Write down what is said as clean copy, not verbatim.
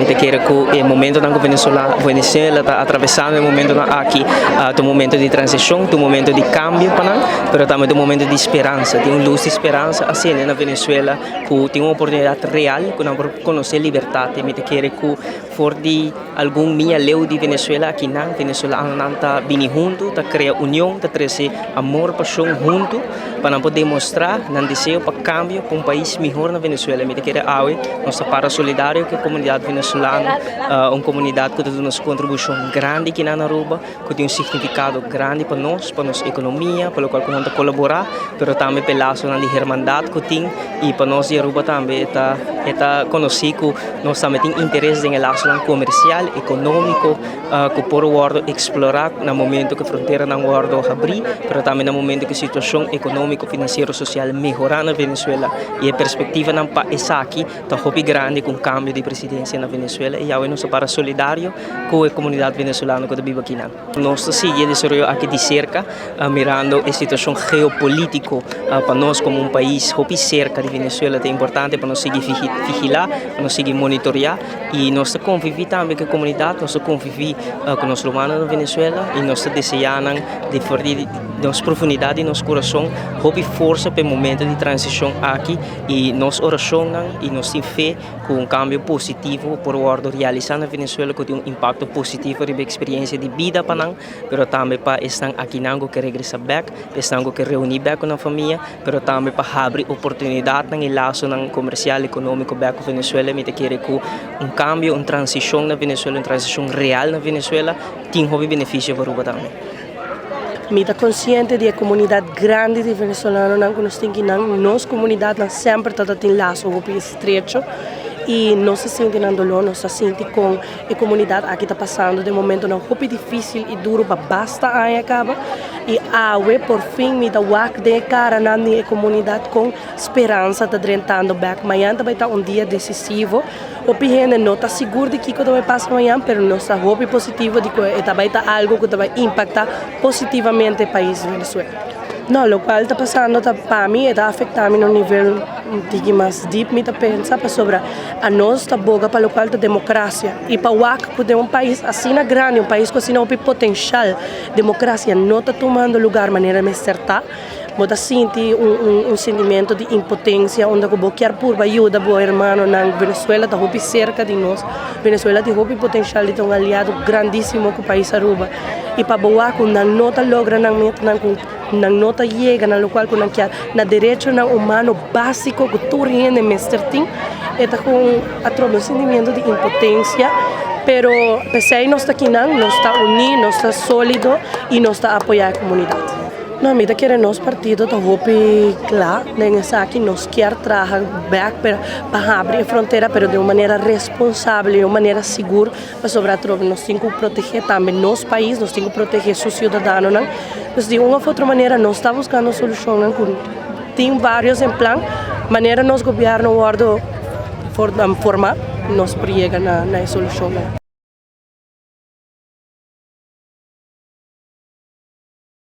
Mi ta kere ku e momentonan ku Venezuela Venezuela ta atravesando e momentonan aki ta un momento di transishon, ta un momento di kambio pa nan, pero tambe ta un momento di speransa. Tin un lus di speransa a sende na Venezuela ku tin un oportunidat real ku nan por konosé libertat. I mi ta kere ku for di algun mia leu di Venezuela akinan, venezolanonan ta bini huntu, ta krea union, ta trese amor, pashon huntu pa nan por demostrá nan deseo pa kambio pa un pais mihor na Venezuela. Mi ta kere awe nos ta para solidario ku e komunidat venezolano, un komunidat ku ta duna su kontribushon grandi akinan na Aruba, ku tin un signifikado grandi pa nos, pa nos ekonomia, pa lokual ku nan ta kolaborá, pero tambe pa e lasonan di hermandat ku tin i pa nos di Aruba tambe e ta e ta konosí ku nos tambe tin interes den e lasonan komersial, ekonómiko ku por wòrdu eksplorá na momento ku e fronteranan wòrdu habrí, pero tambe na momento ku e situashon ekonómiko, finansiero, sosial mehorá na Venezuela i e perspektivanan pa esaki ta hopi grandi ku un kambio di presidensia na Venezuela i awe nos ta para solidario ku e komunidat venezolano ku ta biba akinan. Nos ta sigui e desaroyo aki di serka mirando e situashon geopolitiko pa nos komo un pais hopi serka di Venezuela ta importante pa nos sigui vigilá, pa nos sigui monitoreá i nos ta konviví tambe ku e komunidat, nos ta konviví ku nos rumannan na Venezuela i nos ta deseá nan di for di nos profundidat di nos kurason hopi forsa pa e momento di transishon aki. I nos orashonnan i nos tin fe ku un kambio positivo por wòrdu realisá na Venezuela ku tin un impakto positivo riba e eksperiencia di bida pa nan, pero tambe pa esnan akinan ku ke regresá bèk, pa esnan ku ke reuní bèk ku nan famia, pero tambe pa habri oportunidatnan i lasonan komersial, ekonómiko bèk ku Venezuela. Mi ta kere ku un kambio, un transishon na Venezuela, un transishon real na Venezuela tin hopi benefisio pa Aruba tambe. Mi ta konsiente di e komunidat grandi di venezolanonan ku nos tin kinan. Nos komunidatnan semper ta tin laso hopi estrecho i nos ta sinti nan doló, nos ta sinti kon e komunidat aki ta pasando den momentonan hopi difísil i duru pa basta aña kaba. I awe por fin mi ta wak den e karanan di e komunidat kon speransa ta drentando bèk. Mañan ta bai ta un dia desisivo. Hopi hende no ta sigur di kiko ta bai pasa mañan, pero nos ta hopi positivo di ku e ta bai ta algu ku ta bai impaktá positivamente e pais Venezuela. No, lokual ta pasando ta pa mi e ta afektá mi na un nivel un tiki mas dip mi ta pensa, pasobra anos ta boga pa lokual ta demokrasia i pa wak ku den un pais asina grandi, un pais ku asina hopi potenshal, demokrasia no ta tumando lugar manera mester ta. Bo ta sinti un sentimento di impotencia unda cu bo kier purba yuda bo hermanonan. Venezuela ta hopi cerca di nos. Venezuela tin hopi potencial di ta un aliado grandisimo cu pais Aruba. Y pa bo wak cu nan no ta logra nan metanan, cu nan no ta yega na locual cu nan kier, na derechonan humano basico cu tur hende mester tin, e ta con atrobe un sentimiento di impotencia. Pero p'esey nos ta kinan, nos ta uni, nos ta solido y nos ta apoya e comunidad. No, mi ta kere nos partido ta hopi kla den esaki. Nos kier traha bek pero pa habri e frontera pero den un manera responsabel y un manera sigur pasobra atrobe nos tin ku protege tambe nos pais, nos tin ku protege su siudadanonan. Pues di un of otro manera nos ta buskando solushonnan ku tin varios en plan manera nos gobierno wordo forma nos por yega na e solushonnan.